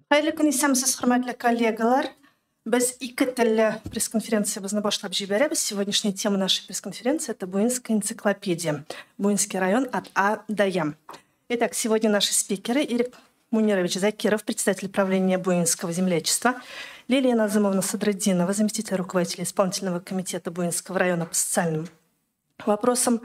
Хәерле көн, исәнмесез, хөрмәтле коллегалар. Без ике телле пресс-конференциябезне башлап җибәрәбез. Сегодняшняя тема нашей пресс-конференции – это Буинская энциклопедия. Буинский район от А до Я. Итак, сегодня наши спикеры: Ирек Мунирович Закиров, председатель правления Буинского землячества, Лилия Назымовна Садретдинова, заместитель руководителя исполнительного комитета Буинского района по социальным вопросам,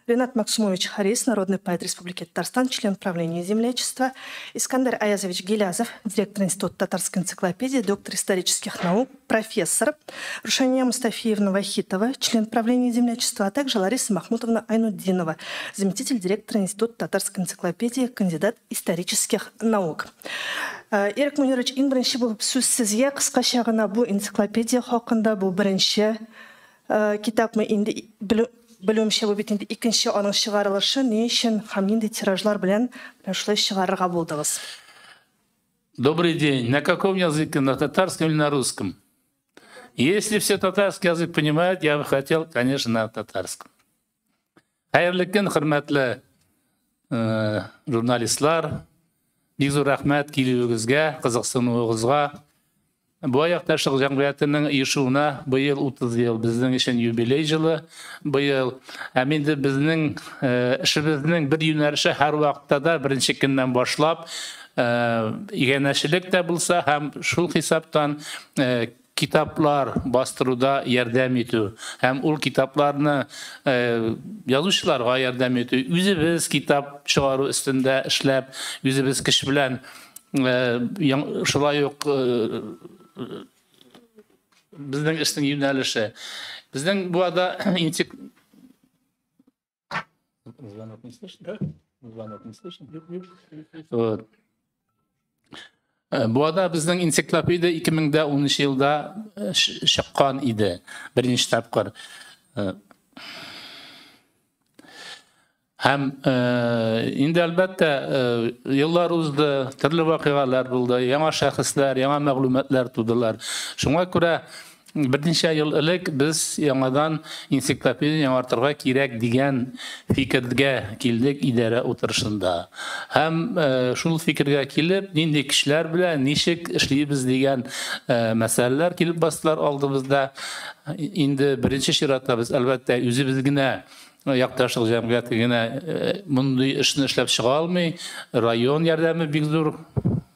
Ренат Максумович Харис, народный поэт Республики Татарстан, член правления землячества, Искандер Аязович Гилязов, директор Института татарской энциклопедии, доктор исторических наук, профессор, Рушания Мустафиевна Вахитова, член правления землячества, а также Лариса Махмутовна Айнутдинова, заместитель директора Института татарской энциклопедии, кандидат исторических наук. Ирек Мунирович, иң беренче булып сүз сезгә. Кыскача гына бу энциклопедия хакында. Бу беренче китапмы инде? Белүемчә, бу бит инде икенче аның чыгарылышы. Ни өчен һәм нинди тиражлар белән шулай чыгарырга булдыгыз? Добрый день. На каком языке? На татарском или на русском? Если все татарский язык понимают, я бы хотел, конечно, на татарском. Хәерле көн, хөрмәтле журналистлар. Бик зур рәхмәт килүегезгә, кызыксынуыгызга. Бу якташлык җәмгыятенең оешуына быел 30 ел, безнең өчен юбилей елы быел. Һәм инде безнең эшебезнең бер юнәлеше һәрвакытта да беренче көннән башлап иганәчелек тә булса һәм шул хисаптан китаплар бастыруда ярдәм итү һәм ул китапларны язучыларга ярдәм итү, үзебез китап чыгару өстендә эшләп, үзебез көч белән шулай ук безнең эшнең юнәлеше. Безнең бу ада Звонок не слышно? Звонок не слышно? Вот. Бу ада безнең энциклопедия 2010 елда чыккан иде, беренче тапкыр. Һәм инде, әлбәттә, еллар узды, төрле вакыйгалар булды, яңа шәхесләр, яңа мәгълүматлар тудылар. Шуңа күрә берничә ел элек без яңадан энциклопедия яңартырга кирәк дигән фикергә килдек идарә утырышында. Һәм шул фикергә килеп, нинди кешеләр белән ничек эшлибез дигән мәсьәләләр килеп бастылар алдыбызда. Инде беренче чиратта без, әлбәттә, үзебез генә, якташлык җәмгыяте генә мондый эшне эшләп чыга алмый. Район ярдәме бик зур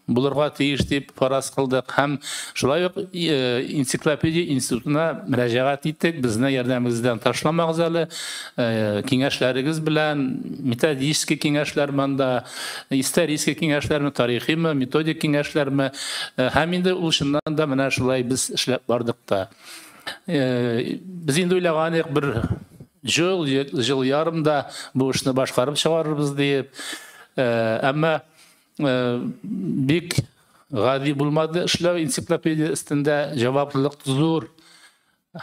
булырга тиеш дип фараз кылдык һәм шулай ук энциклопедия институтына мөрәҗәгать иттек: безне ярдәмегездән ташламагыз әле, киңәшләрегез белән, методический киңәшләр монда, исторический киңәшләрме, тарихимы, методик киңәшләрме. Һәм инде ул чыннан да менә шулай без эшләп бардык та. Без инде уйлаган идек, бер ел, ел ярымда бу эшне башкарып чыгарырбыз диеп, әмма бик гади булмады эшләү энциклопедия өстендә, җаваплылык зур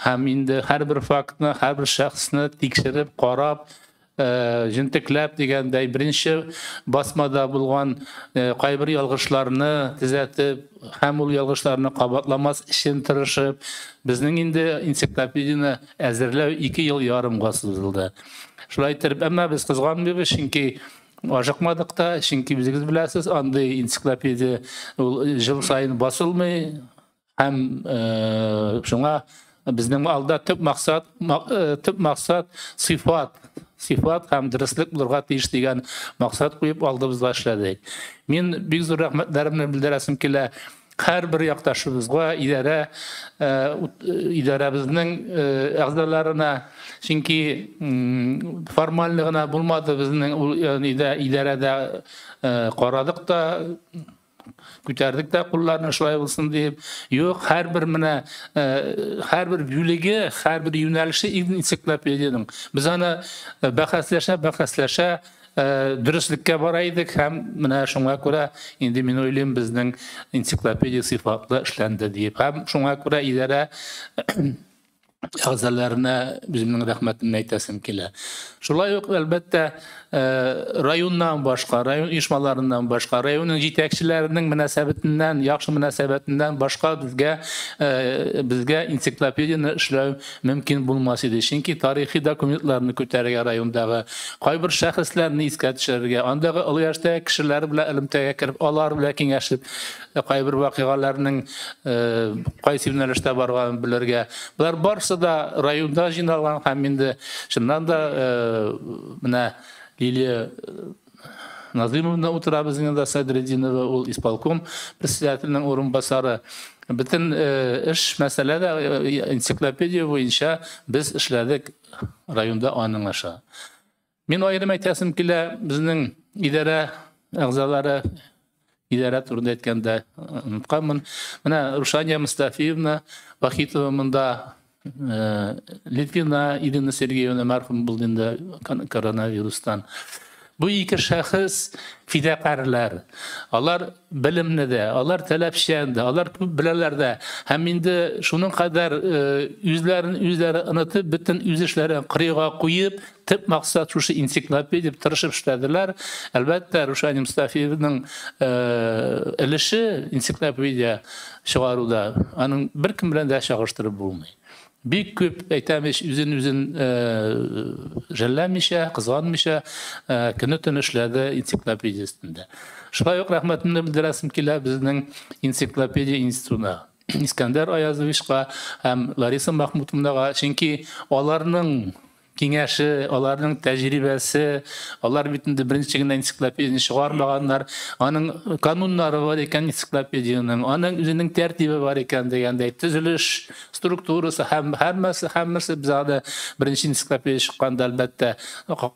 һәм инде һәрбер фактны, һәрбер шәхесне тикшереп, карап, җентекләп дигәндәй, беренче басмада булган кайбер ялгышларны төзәтеп һәм ул ялгышларны кабатламас өчен тырышып, безнең инде энциклопедияне әзерләү 2 ел ярымга сузылды. Шулай итеп, әмма без кызганмыйбыз, чөнки ашыкмадык та, чөнки үзегез беләсез, андый энциклопедия ул ел саен басылмый һәм шуңа безнең алда төп максат сыйфат һәм дөреслек булырга тиеш дигән максат куеп алдыбызга эшләдек. Мин бик зур рәхмәтләремне белдерәсем килә һәрбер якташыбызга, идарәбезнең әгъзаларына, чөнки формальный гына булмады безнең ул идарәдә карадык та, күтәрдек тә кулларны, шулай булсын дип. Юк, һәрбер менә һәрбер бүлеге, һәрбер юнәлеше энциклопедиянең, без аны бәхәсләшә бәхәсләшә дөреслеккә бара идек. Һәм менә шуңа күрә инде мин уйлыйм, безнең энциклопедия сыйфатлы эшләнде диеп. Һәм шуңа күрә идарә әгъзаларына үземнең рәхмәтемне әйтәсем килә. Шулай ук, әлбәттә, районнан башка, район оешмаларыннан башка, районның җитәкчеләренең мөнәсәбәтеннән, яхшы мөнәсәбәтеннән башка безгә энциклопедияне эшләү мөмкин булмас иде. Чөнки тарихи документларны күтәрергә райондагы кайбер шәхесләрне искә төшерергә, андагы олы яшьтәге кешеләр белән элемтәгә кереп, алар белән киңәшеп, кайбер вакыйгаларның кайсы юнәлештә барганын белергә. Болар барысы да районда җыйналган һәм инде чыннан да менә Лилия Назымовна утыра безнең янда, Садретдинова, ул исполком председателенең урынбасары. Бөтен эш мәсьәлә дә энциклопедия буенча без эшләдек районда аның аша. Мин аерым әйтәсем килә, безнең идарә әгъзалары, идарә турында әйткәндә онытканмын. Менә Рушания Мустафиевна Вахитова монда, Литвина Ирина Сергеевна мәрхүм булды инде коронавирустан. Бу ике шәхес фидакарьләр. Алар белемле дә, алар таләпчән дә, алар күп беләләр дә. Һәм инде шуның кадәр үзләрен үзләре онытып, бөтен үз эшләрен кырыйга куеп, төп максат шушы энциклопедия дип тырышып эшләделәр. Әлбәттә, Рушания Мустафиевның өлеше энциклопедия чыгаруда аның беркем белән дә чагыштырып булмый. Бик күп әйтәм, үзен үзен жәлләмичә, кызганмыйча көне-төн эшләде энциклопедия өстендә. Шулай ук рәхмәтемне белдерәсем килә безнең энциклопедия институтына, Искәндәр Аязовичка һәм Лариса Махмутовнага, чөнки аларның киңәше, аларның тәҗрибәсе, алар бит инде беренче генә энциклопедияне чыгармаганнар, аның кануннары бар икән энциклопедиянең, аның үзенең тәртибе бар икән дигәндәй, төзелеш структурасы һәм һәммәсе, һәммәсе без аны беренче энциклопедия чыкканда әлбәттә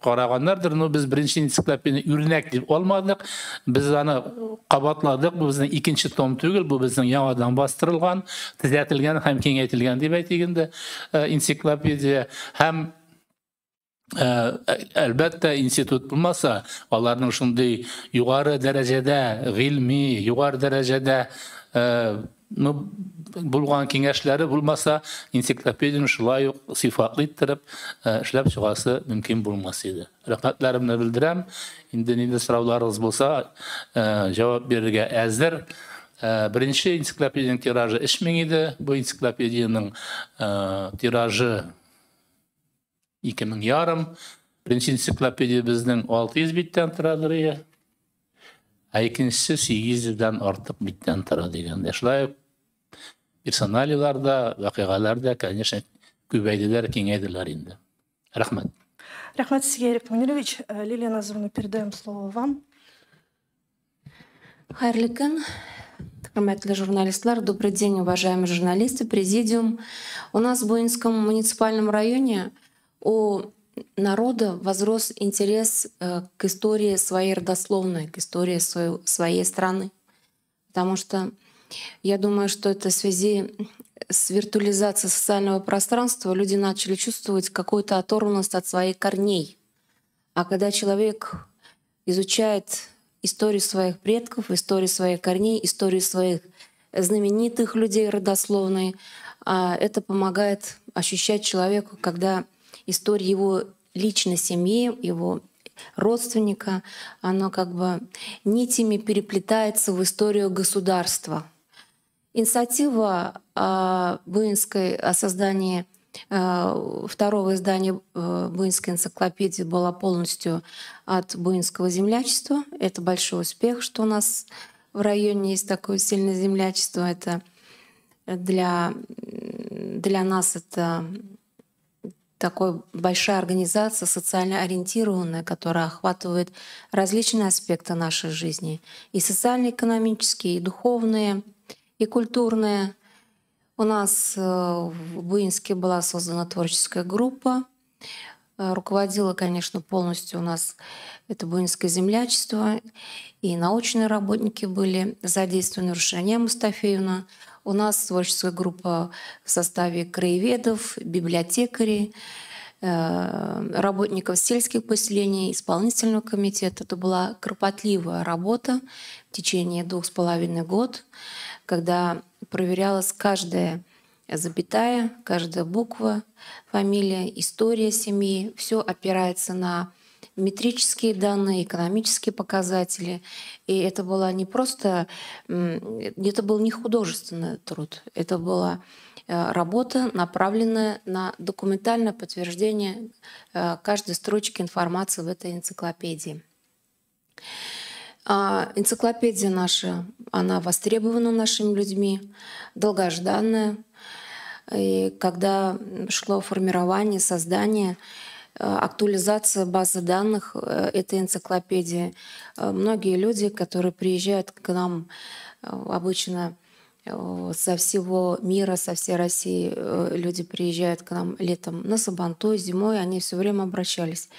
караганнардыр, но без беренче энциклопедияне үрнәк дип алмадык, без аны кабатладык, бу безнең икенче том түгел, бу безнең яңадан бастырылган, төзәтелгән һәм киңәйтелгән дип әйтик инде энциклопедия. Һәм әлбәттә, институт булмаса, аларның шундый югары дәрәҗәдә гыйльми, югары дәрәҗәдә булган киңәшләре булмаса, энциклопедияне шулай ук сыйфатлы иттереп эшләп чыгасы мөмкин булмас иде. Рәхмәтләремне белдерәм. Инде нинди сорауларыгыз булса, җавап бирергә әзер. Беренче энциклопедиянең тиражы 3000 иде. Бу энциклопедиянең тиражы 2500. Беренче энциклопедия безнең 600 биттән торадыр ие. Ә икенчесе 800-дән артык биттән тора дигәндә. Шулай ук персоналиялар да, вакыйгалар да, конечно, күбәйделәр, киңәйделәр инде. Рәхмәт. Рәхмәт сезгә, Ирек Мунирович. Лилия Назымовна, передаем слово вам. Хәерле көн, хөрмәтле журналистлар. Добрый день, уважаемые журналисты, президиум. У нас в Буинском муниципальном районе у народа возрос интерес к истории своей родословной, к истории своей страны. Потому что я думаю, что это в связи с виртуализацией социального пространства люди начали чувствовать какую-то оторванность от своих корней. А когда человек изучает историю своих предков, историю своих корней, историю своих знаменитых людей родословной, это помогает ощущать человеку, когда история его личной семьи, его родственника, она как бы нитями переплетается в историю государства. Инициатива Буинской о создании второго издания Буинской энциклопедии была полностью от Буинского землячества. Это большой успех, что у нас в районе есть такое сильное землячество. Это для нас это такая большая организация, социально ориентированная, которая охватывает различные аспекты нашей жизни. И социально-экономические, и духовные, и культурные. У нас в Буинске была создана творческая группа. Руководила, конечно, полностью у нас это Буинское землячество. И научные работники были задействованы, Рушания Мустафиевна. У нас творческая группа в составе краеведов, библиотекарей, работников сельских поселений, исполнительного комитета. Это была кропотливая работа в течение 2,5 года, когда проверялась каждая запятая, каждая буква, фамилия, история семьи, все опирается на метрические данные, экономические показатели. И это была не просто, это был не художественный труд, это была работа, направленная на документальное подтверждение каждой строчки информации в этой энциклопедии. Энциклопедия наша, она востребована нашими людьми, долгожданная. И когда шло формирование, создание, актуализация базы данных этой энциклопедии, многие люди, которые приезжают к нам обычно со всего мира, со всей России, люди приезжают к нам летом на Сабантуй, зимой, они все время обращались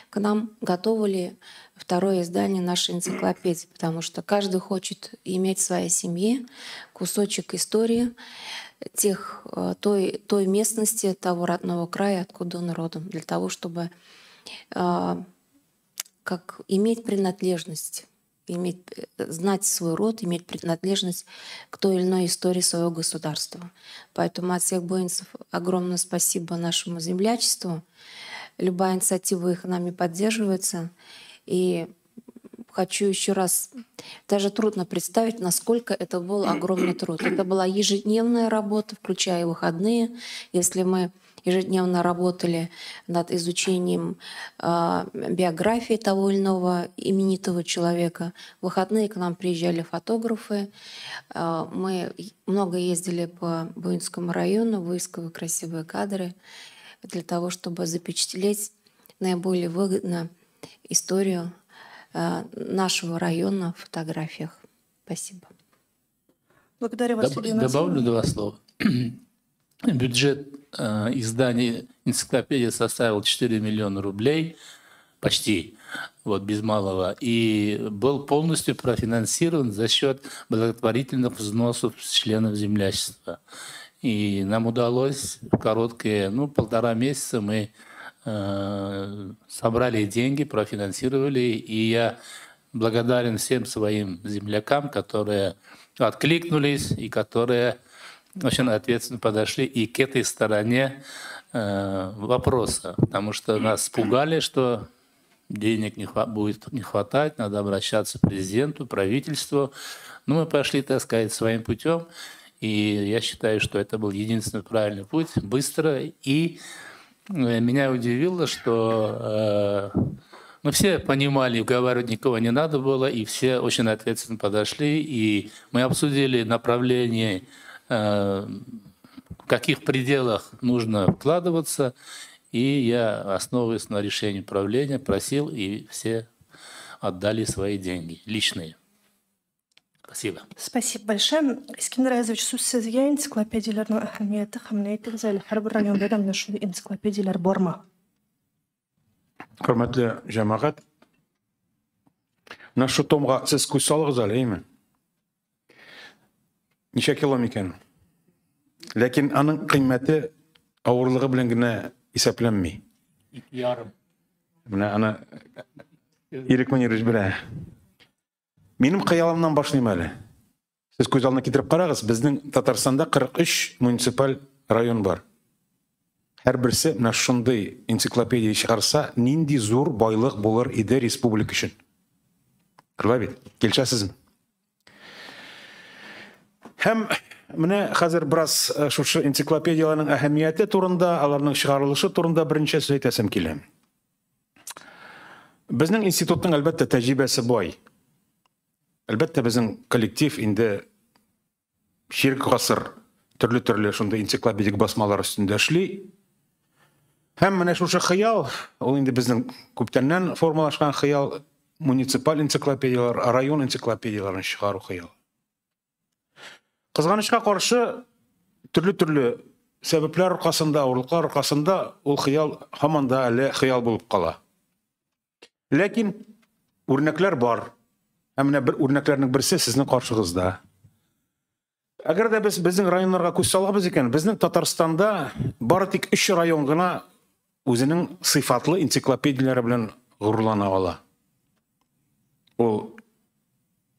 к нам, готовы ли второе издание нашей энциклопедии, потому что каждый хочет иметь в своей семье кусочек истории той местности, того родного края, откуда он родом, для того, чтобы как иметь принадлежность, знать свой род, иметь принадлежность к той или иной истории своего государства. Поэтому от всех буинцев огромное спасибо нашему землячеству. Любая инициатива их нами поддерживается. И хочу еще раз, даже трудно представить, насколько это был огромный труд. Это была ежедневная работа, включая выходные. Если мы ежедневно работали над изучением биографии того или иного именитого человека, в выходные к нам приезжали фотографы. Мы много ездили по Буинскому району, выискивая красивые кадры для того, чтобы запечатлеть наиболее выгодно историю нашего района в фотографиях. Спасибо. Благодарю вас, Сергей. Добавлю два слова. Бюджет издания энциклопедии составил 4 миллиона рублей, почти, вот, без малого, и был полностью профинансирован за счет благотворительных взносов членов землячества. И нам удалось в короткие, 1,5 месяца мы собрали деньги, профинансировали, и я благодарен всем своим землякам, которые откликнулись и которые очень ответственно подошли и к этой стороне вопроса, потому что нас пугали, что денег будет не хватать, надо обращаться к президенту, правительству. Но мы пошли, так сказать, своим путем, и я считаю, что это был единственный правильный путь, быстро. И меня удивило, что мы все понимали, уговаривать никого не надо было, и все очень ответственно подошли, и мы обсудили направление, в каких пределах нужно вкладываться, и я, основываясь на решении правления, просил, и все отдали свои деньги, личные. Спасибо. Спасибо большое. Искендер Аязович, сүз сезгә. Энциклопедияләрнең әһәмияте һәм менә әйтегез әле, һәрбер районда да менә шундый энциклопедияләр бармы? Хөрмәтле җәмәгать, менә шу томга сез күз салыгыз әле, әйме? Ничә кило микән? Ләкин аның кыйммәте авырлыгы белән генә исәпләнми. 2,5. Менә аны Ирек Мөнирович белә. Минем хыялымнан башлыйм әле. Сез күз алдына китереп карагыз, безнең Татарстанда 43 муниципаль район бар. Һәрберсе менә шундый энциклопедия чыгарса, нинди зур байлык булыр иде республика өчен. Шулай бит? Килешәсезме? Һәм менә хәзер бераз шушы энциклопедияләрнең әһәмияте турында, аларның чыгарылышы турында берничә сүз әйтәсем килә. Безнең институтның әлбәттә тәҗрибәсе бай. Әлбәттә, безнең коллектив инде чирек гасыр төрле-төрле шундый энциклопедик басмалар өстендә эшли. Һәм менә шушы хыял, ул инде безнең күптәннән формалашкан хыял, муниципаль энциклопедияләр, район энциклопедияләрен чыгару хыялы. Кызганычка каршы, төрле-төрле сәбәпләр аркасында, авырлыклар аркасында ул хыял һаман да әле хыял булып кала. Ләкин үрнәкләр бар. Һәм менә бер үрнәкләрнең берсе сезнең каршыгызда. Әгәр дә без безнең районнарга күз салабыз икән, безнең Татарстанда бары тик 3 район гына үзенең сыйфатлы энциклопедияләре белән горурлана ала. Ул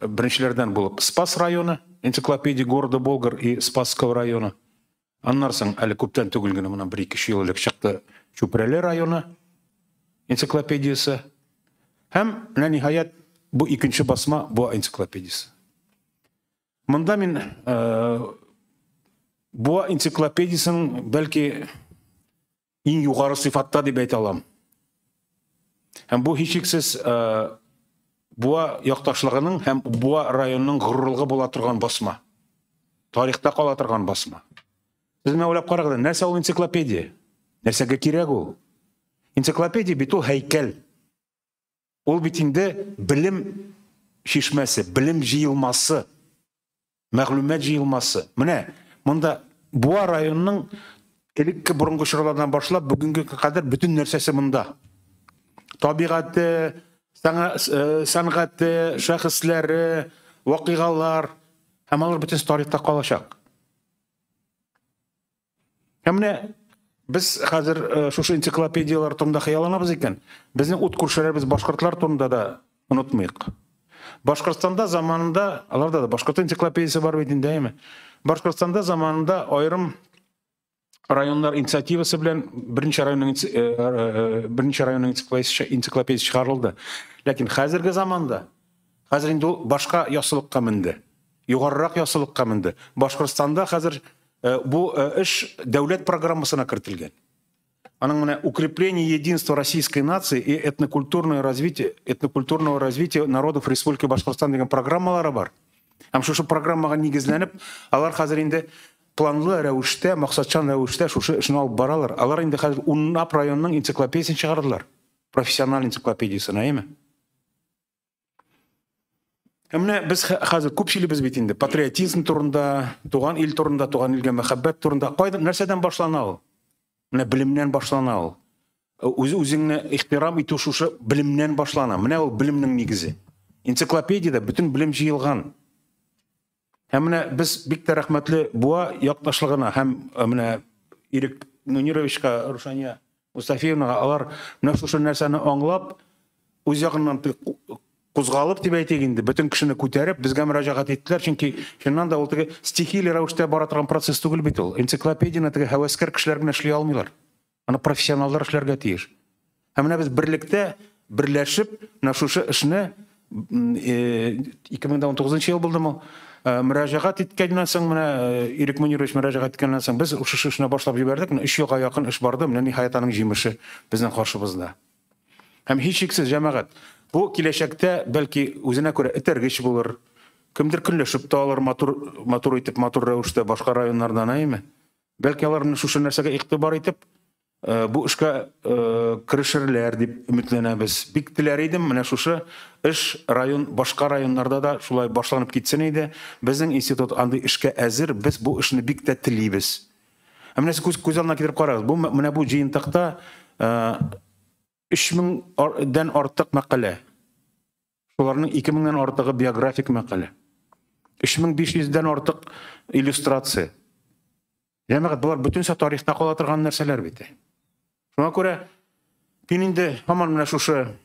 беренчеләрдән булып Спас районы, энциклопедия города Болгар и Спасского района. Аннан соң әле күптән түгел генә, моннан 1-2 ел элек чыкты Чүпрәле районы энциклопедиясе. Һәм менә ниһаять бу икенче басма Буа энциклопедиясе. Монда мин Буа энциклопедиясен бәлки иң югары сыйфатта дип әйтә алам. Һәм бу һичшиксез Буа якташлыгының һәм Буа районының горурлыгы була торган басма. Тарихта кала торган басма. Сез менә уйлап карагыз, нәрсә ул энциклопедия? Нәрсәгә кирәк ул? Энциклопедия бит ул һәйкәл. Ул бит инде белем чишмәсе, белем җыелмасы, мәгълүмат җыелмасы. Менә монда Буа районының элекке борынгы чорлардан башлап бүгенге кадәр бөтен нәрсәсе монда. Табигате, сәнгате, шәхесләре, вакыйгалар һәм алар бөтенесе тарихта калачак. Һәм менә без хәзер шушы энциклопедияләр турында хыялланабыз икән, безнең ут күршеләребез башкортлар турында да онытмыйк. Башкортстанда заманында, аларда да башкорт энциклопедиясе бар бит инде, әйеме? Башкортстанда заманында аерым районнар инициативасы белән берничә районның энциклопедиясе чыгарылды. Ләкин хәзерге заманда, хәзер инде ул башка яссылыкка менде. Югарырак яссылыкка менде. Башкортстанда хәзер бу эш дәүләт программасына кертелгән. Аның менә укрепление единства российской нации и этнокультурное развитие, этнокультурного развития народов Республики Башкортостан дигән программалары бар. Һәм шушы программага нигезләнеп, алар хәзер инде планлы рәвештә, максатчан рәвештә шушы эшне алып баралар. Алар инде хәзер унлап районның энциклопедиясен чыгардылар. Профессиональ энциклопедиясен, әйеме? Һәм менә без хәзер күп сөйлибез бит инде патриотизм турында, туган ил турында, туган илгә мәхәббәт турында. Кайдан, нәрсәдән башлана ул? Менә белемнән башлана ул. Үз үзеңне ихтирам итү шушы белемнән башлана. Менә ул белемнең нигезе. Энциклопедиядә бөтен белем җыелган. Һәм менә без бик тә рәхмәтле Буа якташлыгына һәм менә Ирек Мөнировичка, Рушания Мустафиевнага, алар менә шушы нәрсәне аңлап, үз ягыннан кузгалып дип әйтик инде, бөтен кешене күтәреп безгә мөрәҗәгать иттеләр, чөнки чыннан да ул теге стихияле рәвештә бара торган процесс түгел бит ул. Энциклопедияне теге һәвәскәр кешеләр генә эшли алмыйлар. Аны профессионаллар эшләргә тиеш. Һәм менә без берлектә, берләшеп, менә шушы эшне 2019 ел булдымы? Мөрәҗәгать иткәннән соң, менә Ирек Мөнирович мөрәҗәгать иткәннән соң без шушы эшне башлап җибәрдек. Менә 3 елга якын эш барды. Менә ниһаять аның җимеше безнең каршыбызда. Һәм һичшиксез, җәмәгать, бу киләчәктә бәлки үзенә күрә этәргеч булыр. Кемдер көнләшеп тә алыр матур, матур итеп, матур рәвештә башка районнардан, әйеме? Бәлки алар менә шушы нәрсәгә игътибар итеп, бу эшкә керешерләр дип өметләнәбез. Бик теләр идем, менә шушы эш район, башка районнарда да шулай башланып китсен иде. Безнең институт андый эшкә әзер, без бу эшне бик тә телибез. Ә менә сез күз алдына китереп карагыз, бу менә бу җыентыкта 3000 дән артык мәкалә. Шуларның 2000 дән артыгы биографик мәкалә. 3500 дән артык иллюстрация. Җәмәгать, болар бөтенесе тарихта кала торган нәрсәләр бит. Шуңа күрә мин инде һаман менә шушы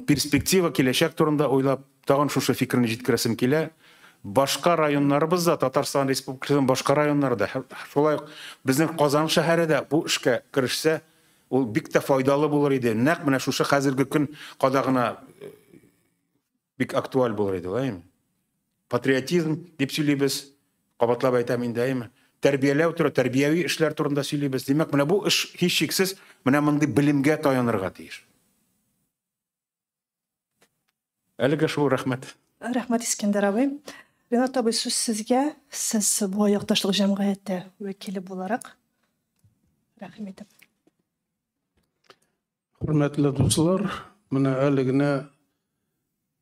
перспектива, киләчәк турында уйлап, тагын шушы фикерне җиткерәсем килә. Башка районнарыбыз да, Татарстан Республикасының башка районнары да, шулай ук безнең Казан шәһәре дә бу эшкә керешсә, ул бик тә файдалы булыр иде. Нәкъ менә шушы хәзерге көн кадагына бик актуаль булыр иде, әйеме? Патриотизм дип сөйлибез, кабатлап әйтәм инде, әйеме? Тәрбияләү турында, тәрбияви эшләр турында сөйлибез. Димәк, менә бу эш һичшиксез менә мондый белемгә таянырга тиеш. Әлегә шул, рәхмәт. Рәхмәт, Искәндәр абый. Ренат абый, сүз сезгә. Сез Буа якташлык җәмгыяте вәкиле буларак. Рәхим итеп. Хөрмәтле дуслар, менә әле генә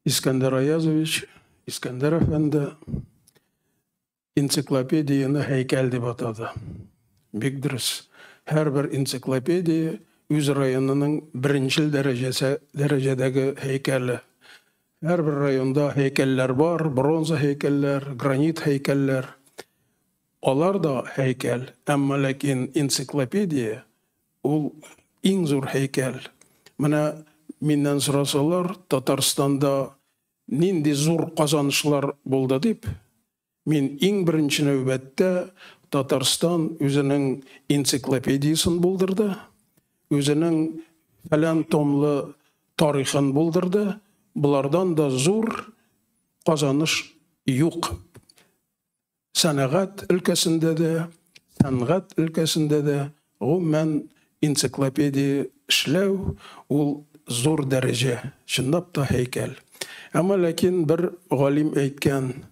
Искәндәр Аязович, Искәндәр әфәнде энциклопедияне һәйкәл дип атады. Бик дөрес. Һәрбер энциклопедия үз районының беренчел дәрәҗәдәге һәйкәле. Һәрбер районда һәйкәлләр бар, бронза һәйкәлләр, гранит һәйкәлләр. Алар да һәйкәл, әмма ләкин энциклопедия ул иң зур һәйкәл. Менә миннән сорасалар, Татарстанда нинди зур казанышлар булды дип, мин иң беренче нәүбәттә Татарстан үзенең энциклопедиясен булдырды, үзенең фәлән томлы тарихын булдырды. Болардан да зур казаныш юк. Сәнәгать өлкәсендә дә, сәнгать өлкәсендә дә, гомумән энциклопедия эшләү ул зур дәрәҗә, чынлап та һәйкәл. Әмма ләкин бер галим әйткән,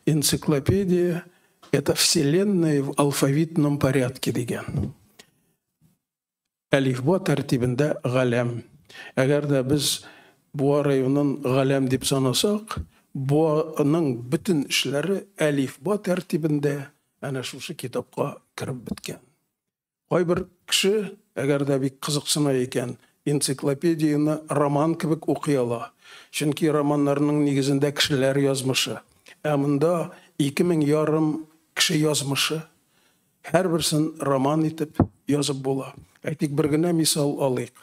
энциклопедия это вселенная в алфавитном порядке дигән. Әлифба тәртибендә галәм. Әгәр дә без Буа районын галәм дип санасак, Буаның бөтен эшләре әлифба тәртибендә әнә шушы китапка кереп беткән. Кайбер кеше, әгәр дә бик кызыксына икән, энциклопедияне роман кебек укый ала. Чөнки романнарның нигезендә кешеләр язмышы. Ә монда 2500 кеше язмышы. Һәрберсен роман итеп язып була. Әйтик, бер генә мисал алыйк.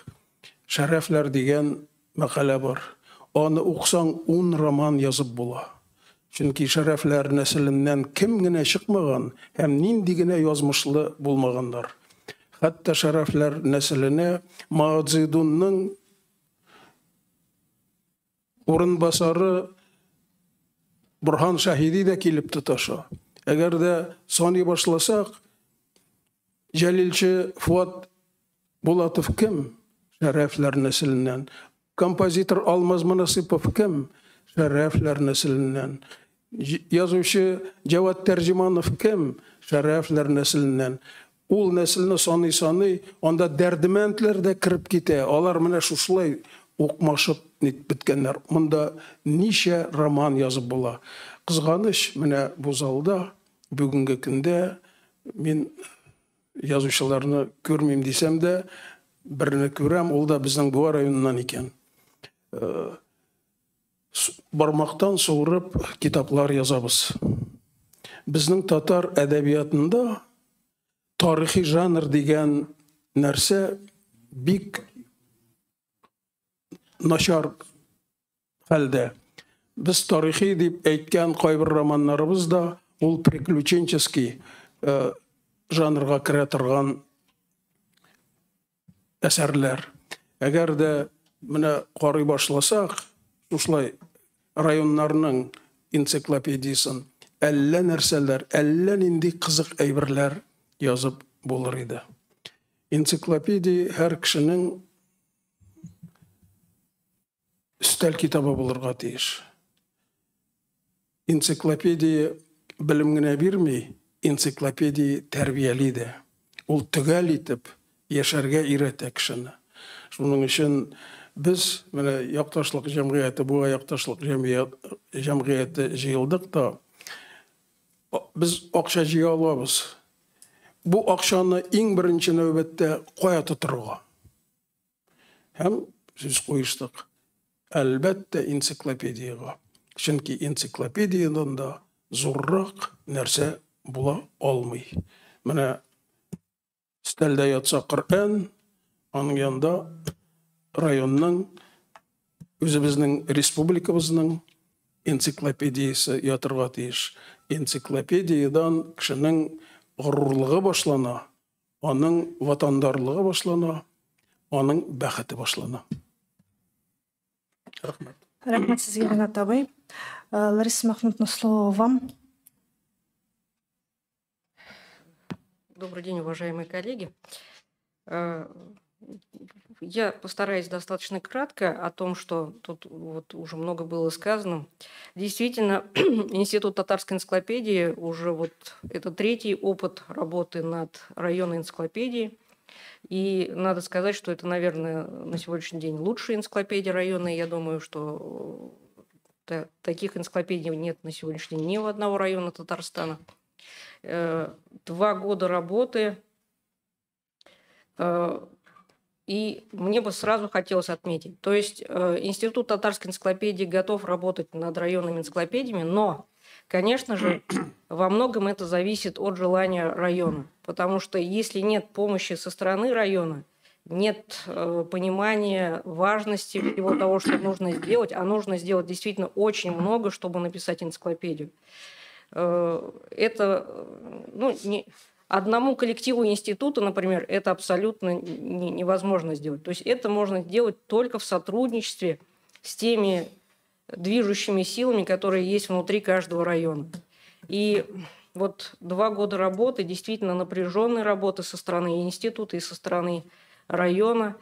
Шәрәфләр дигән мәкалә бар. Аны уксаң, 10 роман язып була. Чөнки Шәрәфләр нәселеннән кем генә чыкмаган һәм нинди генә язмышлы булмаганнар. Хәтта Шәрәфләр нәселенә Мао Цзэдунның урынбасары Борһан Шаһиди дә килеп тоташа. Әгәр дә саный башласак, Җәлилче Фуат Булатов кем? Шәрәфләр нәселеннән. Композитор Алмаз Монасыпов кем? Шәрәфләр нәселеннән. Язучы Җават Тәрҗеманов кем? Шәрәфләр нәселеннән. Ул нәселне саный-саный, анда дәрдемәндләр дә кереп китә. Алар менә шушылай укмашып беткәннәр. Монда ничә роман язып була. Кызганыч, менә бу залда бүгенге көндә мин язучыларны күрмим дисәм дә, берне күрәм, ул да безнең Буа районыннан икән. Бармактан суырып китаплар язабыз. Безнең татар әдәбиятында тарихи жанр дигән нәрсә бик начар хәлдә. Без тарихи дип әйткән кайбер романнарыбыз да ул приключенческий жанрга керә торган әсәрләр. Әгәр дә менә карый башласак, шушылай районнарның энциклопедиясен әллә нәрсәләр, әллә нинди кызык әйберләр язып булыр иде. Энциклопедия һәр кешенең өстәл китабы булырга тиеш. Энциклопедия белем генә бирми, энциклопедия тәрбияли дә. Ул төгәл итеп яшәргә өйрәтә кешене. Шуның өчен без менә якташлык җәмгыяте, Буа якташлык җәмгыяте җыелдык та, без акча җыя алабыз. Бу акчаны иң беренче нәүбәттә кая тотырга? Һәм сүз куештык. Әлбәттә, энциклопедиягә. Чөнки энциклопедиядән дә зуррак нәрсә була алмый. Менә өстәлдә ятса Коръән, аның янында районның, үзебезнең республикабызның энциклопедиясе ятырга тиеш. Энциклопедиядан кешенең горурлыгы башлана, аның ватандарлыгы башлана, аның бәхете башлана. Рәхмәт. Рәхмәт сезгә, Ренат абый. Лариса Махмутовна, слово вам. Добрый день, уважаемые коллеги. Я постараюсь достаточно кратко о том, что тут вот уже много было сказано. Действительно, Институт татарской энциклопедии уже вот это третий опыт работы над районной энциклопедией. И надо сказать, что это, наверное, на сегодняшний день лучшая энциклопедия района. Я думаю, что таких энциклопедий нет на сегодняшний день ни у одного района Татарстана. 2 года работы. И мне бы сразу хотелось отметить, то есть Институт татарской энциклопедии готов работать над районными энциклопедиями, но, конечно же, во многом это зависит от желания района, потому что если нет помощи со стороны района, нет понимания важности всего того, что нужно сделать, а нужно сделать действительно очень много, чтобы написать энциклопедию. Это, ну, не, одному коллективу института, например, это абсолютно невозможно сделать. То есть это можно сделать только в сотрудничестве с теми движущими силами, которые есть внутри каждого района. И вот 2 года работы, действительно напряженной работы со стороны института и со стороны района,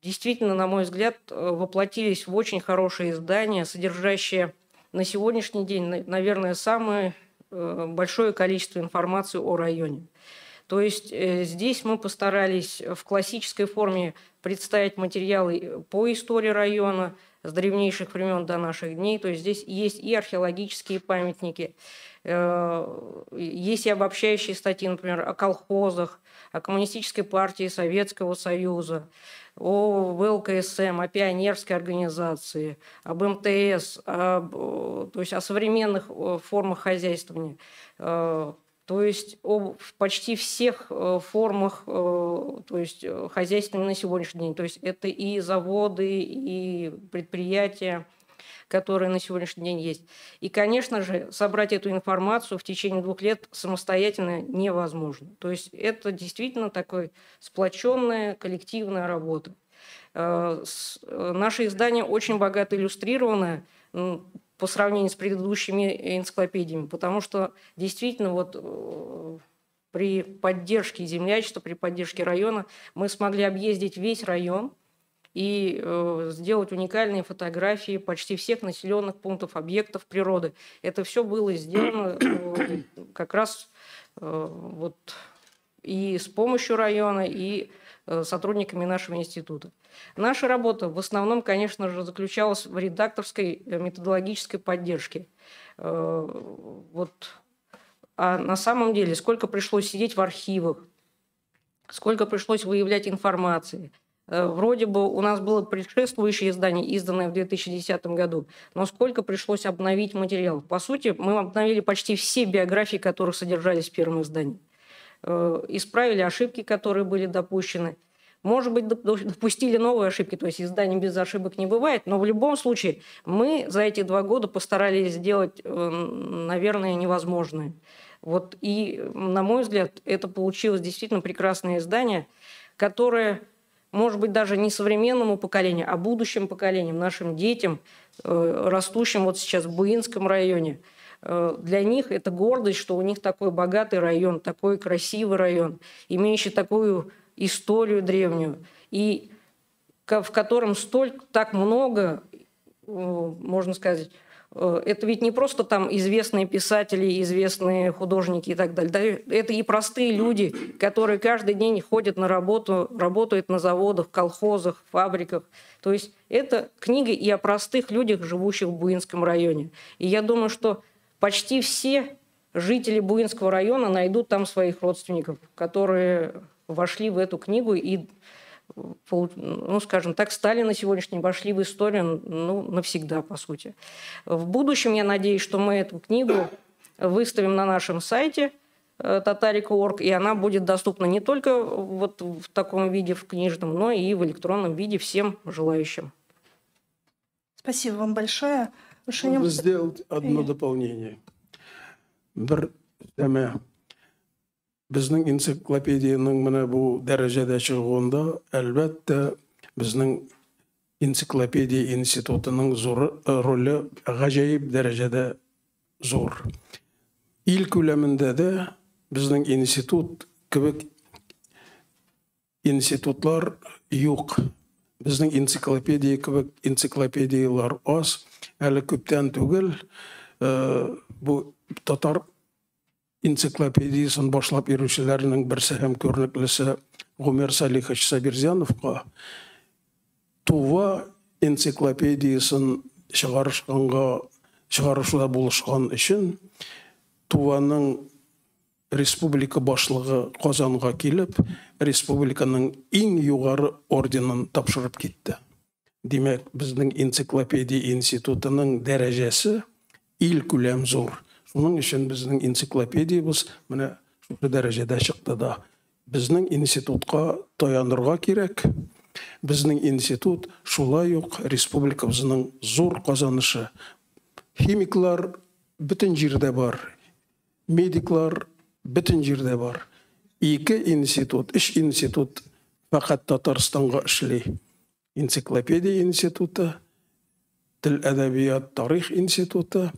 действительно, на мой взгляд, воплотились в очень хорошее издание, содержащее на сегодняшний день, наверное, самое большое количество информации о районе. То есть здесь мы постарались в классической форме представить материалы по истории района с древнейших времен до наших дней. То есть здесь есть и археологические памятники, есть и обобщающие статьи, например, о колхозах, о Коммунистической партии Советского Союза, о ВЛКСМ, о пионерской организации, об МТС, то есть о современных формах хозяйствования, то есть о почти всех формах, то есть хозяйствования на сегодняшний день. То есть это и заводы, и предприятия, которые на сегодняшний день есть. И, конечно же, собрать эту информацию в течение 2 лет самостоятельно невозможно. То есть это действительно такая сплоченная коллективная работа. Наше издание очень богато иллюстрированное по сравнению с предыдущими энциклопедиями, потому что действительно вот при поддержке землячества, при поддержке района мы смогли объездить весь район и сделать уникальные фотографии почти всех населенных пунктов, объектов природы. Это все было сделано как раз вот и с помощью района, и сотрудниками нашего института. Наша работа в основном, конечно же, заключалась в редакторской методологической поддержке. Вот. А на самом деле, сколько пришлось сидеть в архивах, сколько пришлось выявлять информации. Вроде бы у нас было предшествующее издание, изданное в 2010 году, но сколько пришлось обновить материал. По сути, мы обновили почти все биографии, которые содержались в первом издании. Исправили ошибки, которые были допущены. Может быть, допустили новые ошибки, то есть издание без ошибок не бывает, но в любом случае мы за эти 2 года постарались сделать, наверное, невозможное. Вот, и, на мой взгляд, это получилось действительно прекрасное издание, которое, может быть, даже не современному поколению, а будущим поколениям, нашим детям, растущим вот сейчас в Буинском районе. Для них это гордость, что у них такой богатый район, такой красивый район, имеющий такую историю древнюю, и в котором столько, так много, можно сказать, это ведь не просто там известные писатели, известные художники и так далее. Да, это и простые люди, которые каждый день ходят на работу, работают на заводах, колхозах, фабриках. То есть это книга и о простых людях, живущих в Буинском районе. И я думаю, что почти все жители Буинского района найдут там своих родственников, которые вошли в эту книгу и, ну, скажем так, стали на сегодняшний день, вошли в историю, ну, навсегда, по сути. В будущем, я надеюсь, что мы эту книгу выставим на нашем сайте tatarica.org, и она будет доступна не только вот в таком виде, в книжном, но и в электронном виде всем желающим. Спасибо вам большое. Можно сделать одно дополнение. Бер тәмә. Безнең энциклопедиянең менә бу дәрәҗәдә чыгуында, әлбәттә, безнең энциклопедия институтының зур роле гаҗәеп дәрәҗәдә зур. Ил күләмендә дә безнең институт кебек институтлар юк. Безнең энциклопедия кебек энциклопедиялар аз. Әле күптән түгел бу татар энциклопедиясын башлап йөрүчеләрнең берсе һәм күренеклесе Гомер Салихович Сабирзяновка Тува энциклопедиясын чыгарышуда булышкан өчен Туваның республика башлыгы Казанга килеп, республиканың иң югары орденын тапшырып китте. Димәк, безнең энциклопедия институтының дәрәҗәсе ил күләм зур. Шуның өчен безнең энциклопедиябез менә шушы дәрәҗәдә чыкты да. Безнең институтка таянырга кирәк. Безнең институт шулай ук республикабызның зур казанышы. Химиклар бөтен җирдә бар. Медиклар бөтен җирдә бар. Ике институт, өч институт фәкать Татарстанга эшли. Энциклопедия институты, тел, әдәбият, тарих институты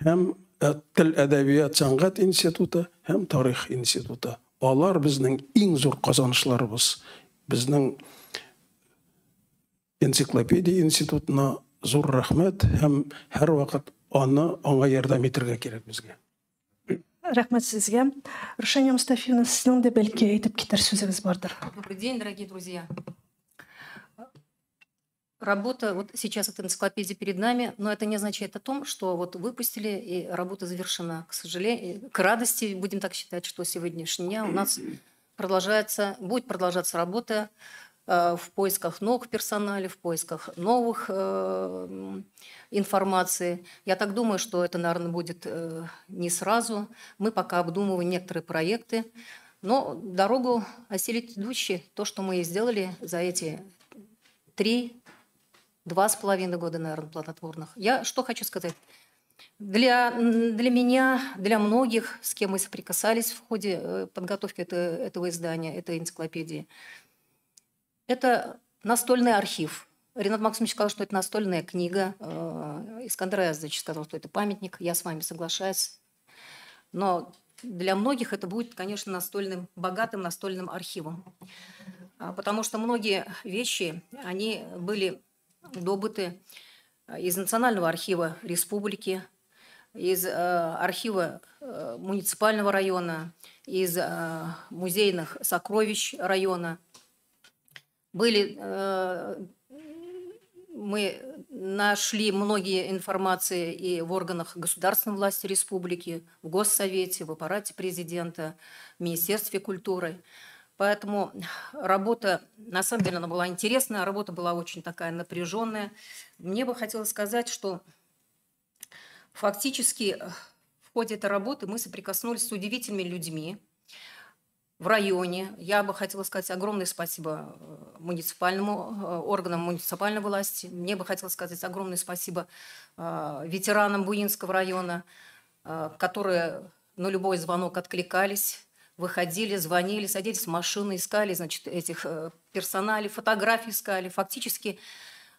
һәм тел, әдәбият, сәнгать институты һәм тарих институты. Алар безнең иң зур казанышларыбыз. Безнең энциклопедия институтына зур рәхмәт һәм һәрвакыт аны аңа ярдәм итәргә кирәк безгә. Рәхмәт сезгә. Рушания Мустафиевна, сезнең дә бәлки әйтеп китәр сүзегез бардыр. Добрый день, дорогие друзья. Работа, вот сейчас эта энциклопедия перед нами, но это не означает о том, что вот выпустили и работа завершена. К сожалению, к радости, будем так считать, что сегодняшний дня у нас продолжается, будет продолжаться работа в поисках новых персоналей, в поисках новых информации. Я так думаю, что это, наверное, будет не сразу. Мы пока обдумываем некоторые проекты, но дорогу осилит идущий. То, что мы и сделали за эти 3, 2,5 года, наверное, плодотворных. Я что хочу сказать. Для меня, для многих, с кем мы соприкасались в ходе подготовки этого издания, этой энциклопедии, это настольный архив. Ренат Максимович сказал, что это настольная книга. Искандер Аязович сказал, что это памятник. Я с вами соглашаюсь. Но для многих это будет, конечно, настольным, богатым настольным архивом. Потому что многие вещи, они были добыты из Национального архива республики, из архива муниципального района, из музейных сокровищ района. Мы нашли многие информации и в органах государственной власти республики, в Госсовете, в аппарате президента, в Министерстве культуры. Поэтому работа, на самом деле, она была интересная, работа была очень такая напряженная. Мне бы хотелось сказать, что фактически в ходе этой работы мы соприкоснулись с удивительными людьми в районе. Я бы хотела сказать огромное спасибо муниципальному органам муниципальной власти. Мне бы хотелось сказать огромное спасибо ветеранам Буинского района, которые на любой звонок откликались, выходили, звонили, садились в машины, искали, значит, этих персоналей, фотографии искали. Фактически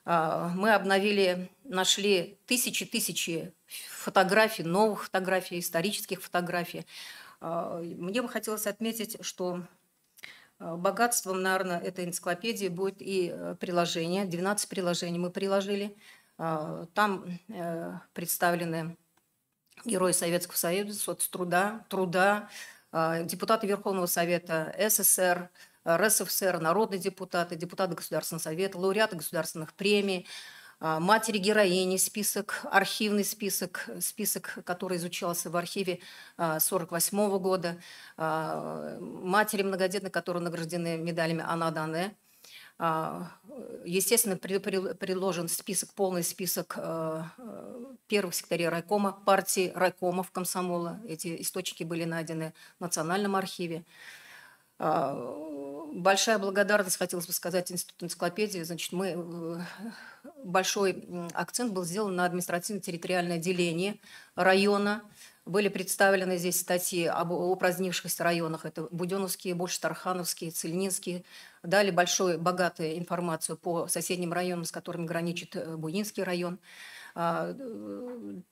мы обновили, нашли тысячи-тысячи фотографий, новых фотографий, исторических фотографий. Мне бы хотелось отметить, что богатством, наверное, этой энциклопедии будет и приложение. 12 приложений мы приложили. Там представлены герои Советского Союза, соцтруда, труда, депутаты Верховного Совета СССР, РСФСР, народные депутаты, депутаты Государственного Совета, лауреаты государственных премий, матери-героини, список, архивный список, список, который изучался в архиве 1948 года, матери многодетные, которые награждены медалями Ана даны. Естественно, предложен список, полный список первых секретарей райкома партии, райкомов комсомола. Эти источники были найдены в Национальном архиве. Большая благодарность, хотелось бы сказать, Институту энциклопедии. Значит, большой акцент был сделан на административно-территориальное деление района. Были представлены здесь статьи об упразднившихся районах. Это Буденновские, Больше-Тархановские, Цильнинские. Дали большую, богатую информацию по соседним районам, с которыми граничит Буинский район.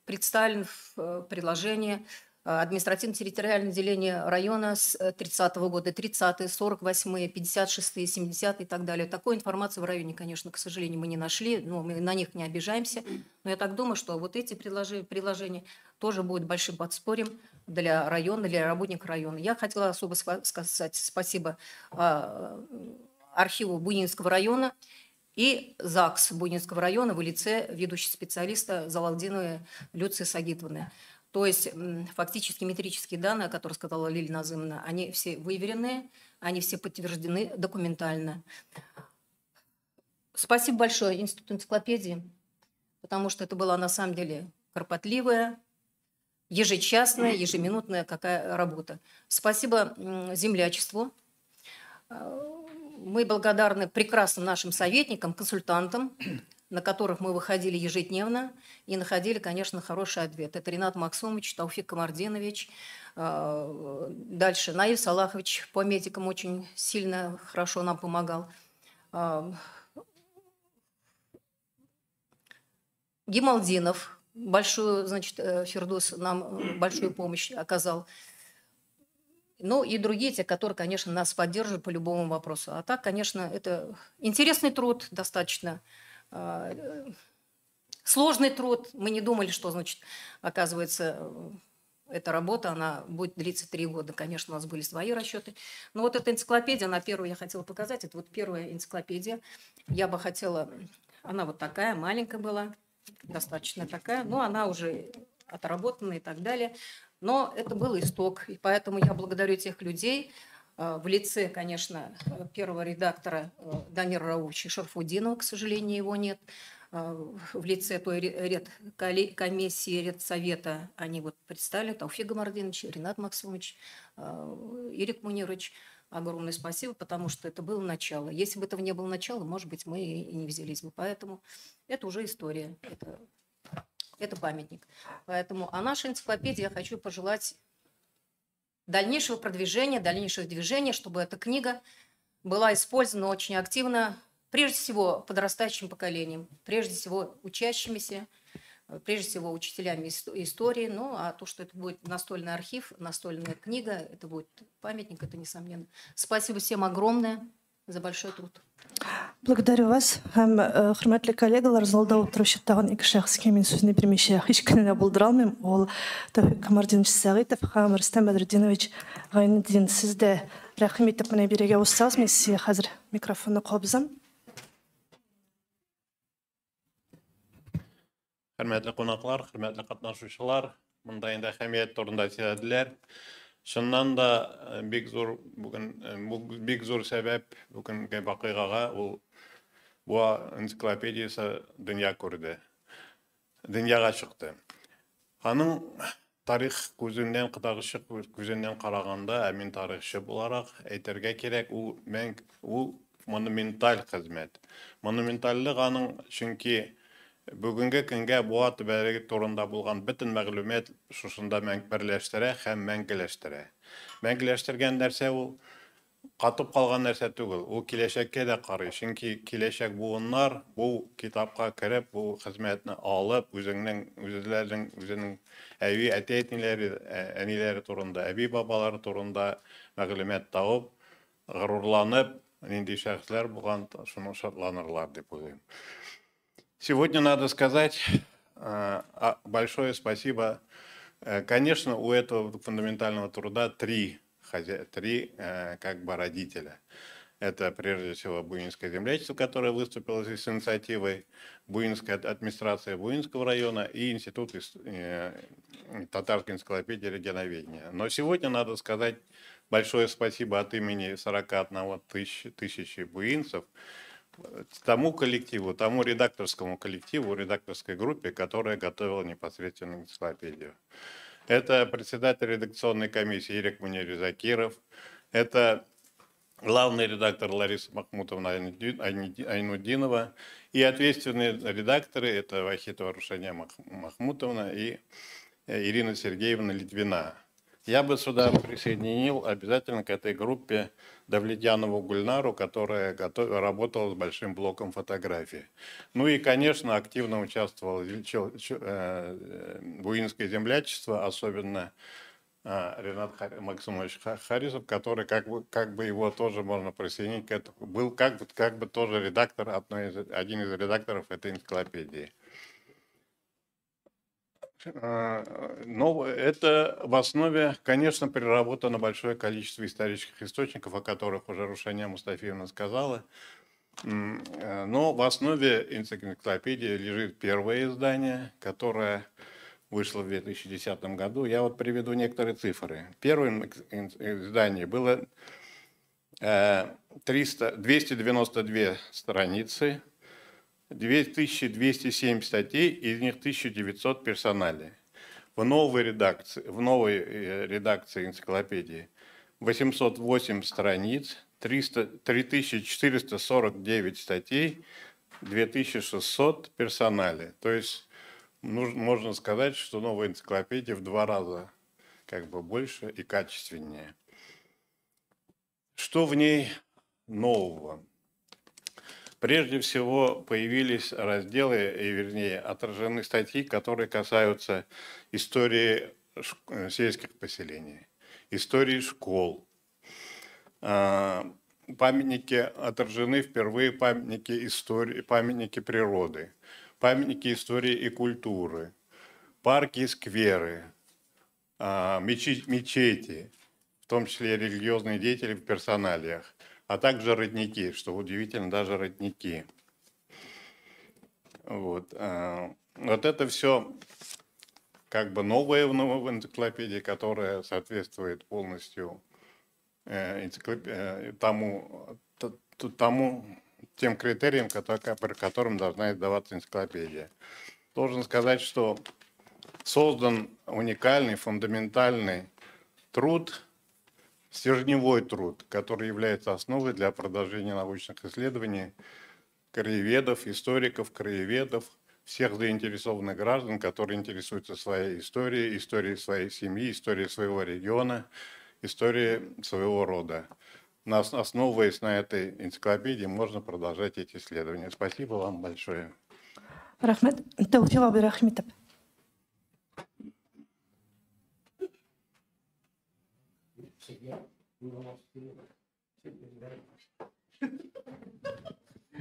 Представлен в приложении административно-территориальное деление района с 30-го года, 30-е, 48-е, 56-е, 70-е и так далее. Такой информации в районе, конечно, к сожалению, мы не нашли, но мы на них не обижаемся. Но я так думаю, что вот эти приложения тоже будут большим подспорьем для района, для работников района. Я хотела особо сказать спасибо архиву Буинского района и ЗАГС Буинского района в лице ведущего специалиста Залалдиновой Люции Сагитовны. То есть фактически метрические данные, о которых сказала Лилия Назымовна, они все выверены, они все подтверждены документально. Спасибо большое Институту энциклопедии, потому что это была на самом деле кропотливая, ежечасная, ежеминутная какая работа. Спасибо землячеству. Мы благодарны прекрасным нашим советникам, консультантам. на которых мы выходили ежедневно и находили, конечно, хороший ответ. Это Ринат Максумович, Тауфик Камардинович, дальше Наиль Салахович по медикам очень сильно хорошо нам помогал. Гималдинов, большую, значит, Фирдус нам большую помощь оказал. Ну и другие, те, которые, конечно, нас поддерживают по любому вопросу. А так, конечно, это интересный труд достаточно, сложный труд. Мы не думали, что, значит, оказывается, эта работа, она будет длиться 3 года. Конечно, у нас были свои расчеты. Но вот эта энциклопедия, она первую я хотела показать. Это вот первая энциклопедия. Я бы хотела... Она вот такая, маленькая была, достаточно такая, но она уже отработана и так далее. Но это был исток, и поэтому я благодарю тех людей в лице, конечно, первого редактора Дамира Раувича Шарфутдинова, к сожалению, его нет, в лице той редкомиссии, редсовета они вот представили, Тауфик Гамардинович, Ринат Максумович, Ирек Мунирович. Огромное спасибо, потому что это было начало. Если бы этого не было начала, может быть, мы и не взялись бы. Поэтому это уже история, это памятник. Поэтому о нашей энциклопедии я хочу пожелать дальнейшего продвижения, дальнейшего движения, чтобы эта книга была использована очень активно, прежде всего, подрастающим поколением, прежде всего, учащимися, прежде всего, учителями истории. Ну, а то, что это будет настольный архив, настольная книга, это будет памятник, это несомненно. Спасибо всем огромное за большой труд. Благодарю вас. Һәм хөрмәтле коллегалар, залда утыручы тагын ике шәхескә мин сүзне бирмичә һич кенә дә булдыра алмыйм. Ул Тәүфик Камартдинович Сәгыйтов һәм Рөстәм Бәдретдинович Гайнетдин. Сез дә рәхим итеп менә бирегә узсагыз, мин сезгә хәзер микрофонны кабызам. Хөрмәтле кунаклар, хөрмәтле катнашучылар, монда инде әһәмият турында сөйләделәр. Чыннан да бик зур бүген бик зур сәбәп бүгенге вакыйгага ул Буа энциклопедиясе дөнья күрде. Дөньяга чыкты. Аның тарих күзеннән, кытагычы күзеннән караганда, ә мин тарихчы буларак әйтергә кирәк, ул монументаль хезмәт. Монументальлык аның, чөнки бүгенге көнгә Буа төбәге турында булган бөтен мәгълүмат шушында берләштерә һәм мәңгеләштерә. Мәңгеләштергән нәрсә ул катып калган нәрсә түгел, ул киләчәккә дә карый. Чөнки киләчәк буыннар бу китапка кереп, бу хезмәтне алып, үзләренең үзенең әби, әти-әниләре, әниләре турында, әби бабалары турында мәгълүмат табып, горурланып, нинди шәхесләр булган, шуны шатланырлар дип уйлыйм. Сегодня надо сказать большое спасибо. Конечно, у этого фундаментального труда три как бы родителя. Это прежде всего Буинское землячество, которое выступило с инициативой, Буинская администрация Буинского района и Институт татарской энциклопедии регионоведения. Но сегодня надо сказать большое спасибо от имени 41 тысячи буинцев тому коллективу, тому редакторскому коллективу, редакторской группе, которая готовила непосредственно энциклопедию. Это председатель редакционной комиссии Ирек Мунирович Закиров, это главный редактор Лариса Махмутовна Айнудинова и ответственные редакторы, это Вахитова Рушания Махмутовна и Ирина Сергеевна Литвина. Я бы сюда присоединил обязательно к этой группе Давлетьянову Гульнару, которая работала с большим блоком фотографий. Ну и, конечно, активно участвовало Буинское землячество, особенно Ринат Максимович Харисов, который как бы его тоже можно присоединить к этому, был как бы тоже редактор, один из редакторов этой энциклопедии. Но это в основе, конечно, переработано большое количество исторических источников, о которых уже Рушания Мустафиевна сказала. Но в основе энциклопедии лежит первое издание, которое вышло в 2010 году. Я вот приведу некоторые цифры. Первым издании было 292 страницы, 2207 статей, из них 1900 персоналей. В новой редакции энциклопедии 808 страниц, 3449 статей, 2600 персоналей. То есть можно сказать, что новая энциклопедия в 2 раза как бы больше и качественнее. Что в ней нового? Прежде всего появились разделы, и, вернее, отражены статьи, которые касаются истории сельских поселений, истории школ. Памятники отражены впервые, памятники истории, памятники природы, памятники истории и культуры, парки и скверы, мечети, в том числе религиозные деятели в персоналиях, а также родники, что удивительно, даже родники. Вот, вот это все как бы новое в новой энциклопедии, которая соответствует полностью тем критериям, по которым должна издаваться энциклопедия. Должен сказать, что создан уникальный, фундаментальный труд, стержневой труд, который является основой для продолжения научных исследований краеведов, историков, краеведов, всех заинтересованных граждан, которые интересуются своей историей, историей своей семьи, историей своего региона, историей своего рода. Основываясь на этой энциклопедии, можно продолжать эти исследования. Спасибо вам большое. Рахмет. Тауфик Абдрахмитов.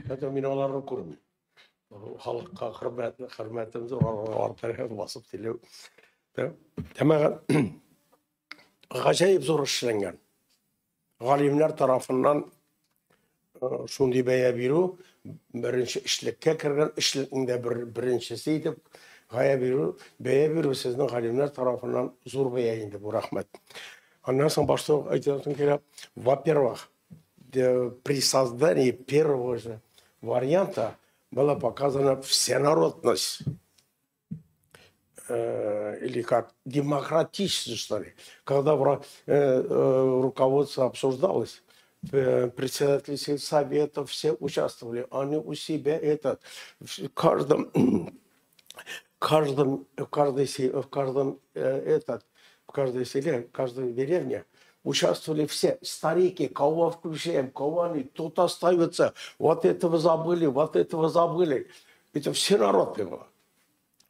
Это мин аларны күрмим. Халыкка хөрмәтем зур, аларга басып сөйләү. Тәмәгән гаҗәеп зур эшләнгән. Галимнәр тарафыннан шундый бәя бирү, беренче эшлеккә кергән эшлекнең дә беренчесе итеп бәя бирү сезнең галимнәр тарафыннан зур бәя инде бу, рәхмәт. Аннан соң башта әйтәсем килә, во-первых, при создании первого же варианта была показана всенародность, или как демократичность, что ли. Когда руководство обсуждалось, председатели сельсоветов все участвовали, они у себя это, в каждом селе, в каждой деревне участвовали все старики, кого включаем, кого они, тут остаются, вот этого забыли, вот этого забыли. Это все народ было.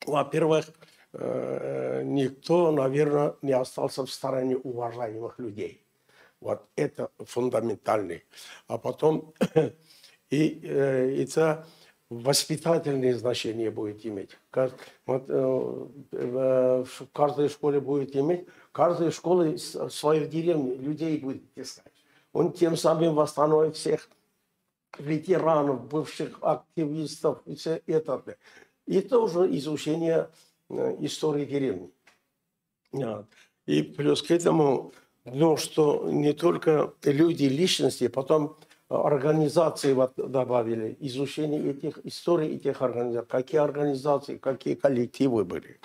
Во-первых, никто, наверное, не остался в стороне уважаемых людей. Вот это фундаментальный. А потом и это воспитательное значение будет иметь. Вот, в каждой школе будет иметь, каждая школа свою деревню людей будет искать. Он тем самым восстановит всех ветеранов, бывших активистов, и все это. И тоже изучение истории деревни. И плюс к этому, ну, что не только люди, личности, потом организации вот добавили, изучение этих историй, этих организаций, какие организации, какие коллективы были.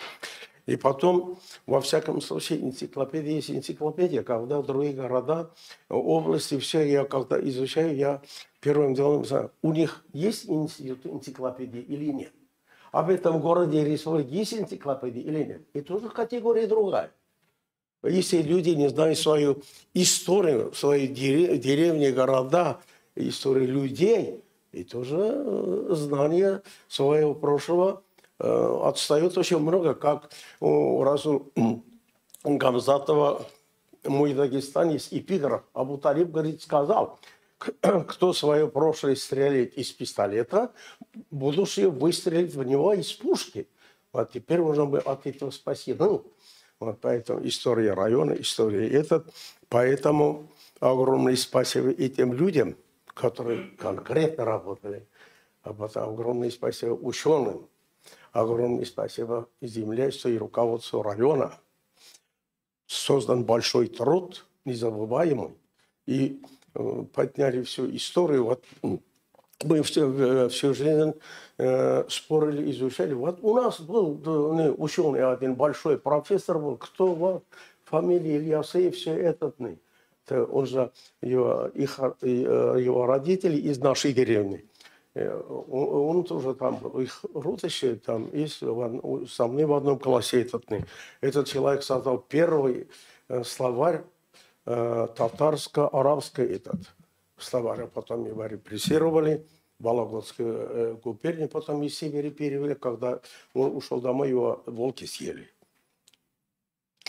И потом, во всяком случае, энциклопедия есть энциклопедия, когда в другие города, области, все, я когда изучаю, я первым делом знаю, у них есть институт энциклопедии или нет. Об этом городе республике есть энциклопедия или нет. И тоже категория другая. Если люди не знают свою историю, свои деревни, города, историю людей, и тоже знание своего прошлого отстает очень много. Как у Расула Гамзатова «Мой Дагестан» есть эпиграф. Абу Талиб, говорит, сказал, кто свое прошлое стреляет из пистолета, будущее выстрелит в него из пушки. Вот теперь уже мы от этого спасены. Вот поэтому история района, история этот. Поэтому огромное спасибо и тем людям, которые конкретно работали. А потом огромное спасибо ученым. Огромное спасибо землячеству и руководству района. Создан большой труд, незабываемый. И подняли всю историю. Вот мы всю жизнь спорили, изучали. Вот у нас был ученый один, большой профессор был, кто вот, фамилия Ильясеев, все этот. Он же, его родители из нашей деревни. Он тоже там был. Их родище там есть, со мной в одном классе этот. Этот человек создал первый словарь татарско-арабский этот словарь. А потом его репрессировали. Вологодскую губернию, потом из Сибири перевели, когда он ушел домой, его волки съели.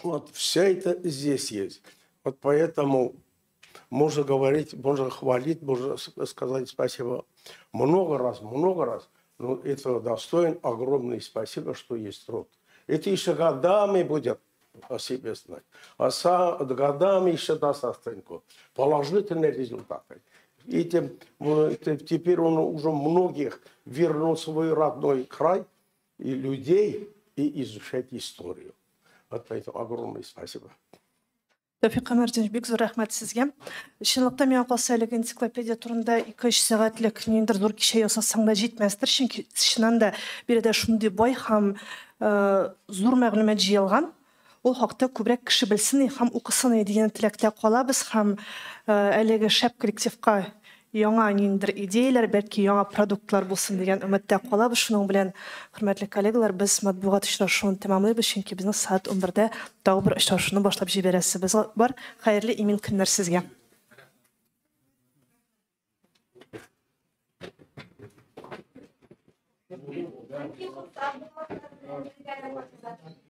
Вот все это здесь есть. Вот поэтому можно говорить, можно хвалить, можно сказать спасибо много раз, но это достоин огромное спасибо, что есть труд. Это еще годами будет о себе знать, а годами еще даст оценку, положительные результаты. Этим, теперь он уже многих вернул в свой родной край и людей, и изучать историю. Вот поэтому огромное спасибо. Тәүфик Камәрдинович, бик зур рәхмәт сезгә. Чынлыкта миңа калса әлеге энциклопедия турында 2-3 сәгатьлек ниндидер зур кичә ясасаң да җитмәстер, чөнки чыннан да биредә шундый бай һәм зур мәгълүмат җыелган. Ул хакта күбрәк кеше белсен һәм укысын дигән теләктә калабыз һәм әлеге шәп коллективка яңа ниндидер идеяләр, бәлки яңа продуктлар булсын дигән өметтә калабыз. Шуның белән, хөрмәтле коллегалар, без матбугат очрашуын тәмамлыйбыз, чөнки безнең сәгать 11-дә тагы бер очрашуны башлап җибәрәсебез бар. Хәерле имин көннәр сезгә.